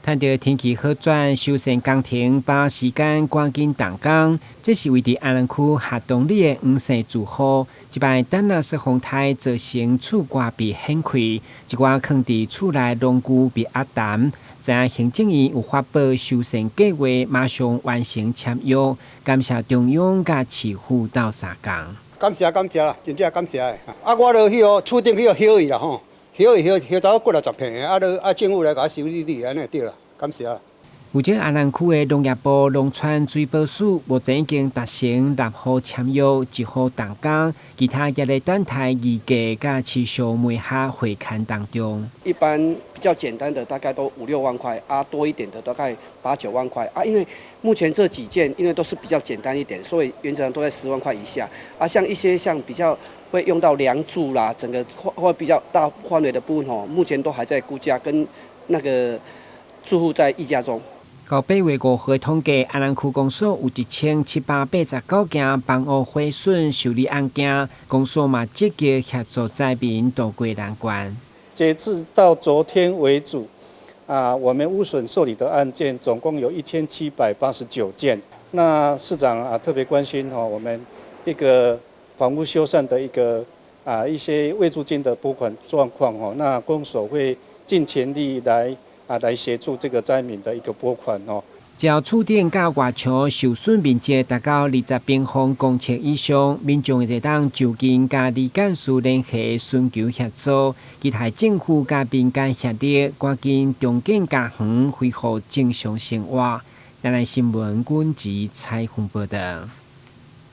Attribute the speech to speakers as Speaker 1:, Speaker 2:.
Speaker 1: 趁著天氣好轉，修繕工程把時間趕緊動工。這是位佇阿蘭區下東里的黃姓住戶，這擺等若說風颱造成厝蓋被掀開，一寡囥佇厝內農具被壓沉。知影行政院有發布修繕計劃，馬上完成簽約，感謝中央佮市府鬥相共。
Speaker 2: 感謝感謝啦，真正感謝的。啊，我著彼個厝頂彼個燒去啦吼，燒去燒燒走幾若十坪，啊，著啊政府來共我修理理，按呢對啦，感謝。
Speaker 1: 負責阿蘭區的農業部農村水保署目前已經達成六戶簽約，一戶動工，其他也咧等待議價佮持續媒合會勘當中。
Speaker 3: 一般比較簡單的大概都五六萬塊，啊多一點的大概八九萬塊，啊因為目前這幾件因為都是比較簡單一點，所以原則上都在10萬塊以下。啊像一些像比較會用到梁柱啦，整個或比較大範圍的部分吼，目前都還在估價跟那個住戶在議價中。
Speaker 1: 到8月5號統計，阿蘭區公所有1789件房屋毀損修理案件，公所嘛積極協助災民渡過難關。
Speaker 4: 截至到昨天為止，啊，我們屋損受理的案件總共有1789件。那市長啊特別關心吼，我們一個房屋修繕的一個啊一些慰助金的撥款狀況吼，那公所會盡全力來協助這個災民的一個撥款哦。
Speaker 1: 只要厝頂佮外牆受損面積達到20平方公尺以上，民眾會當就近佮里幹事聯繫尋求協助。期待政府佮民間協力，趕緊重建家園，恢復正常生活。台南新聞阮子采訪報導。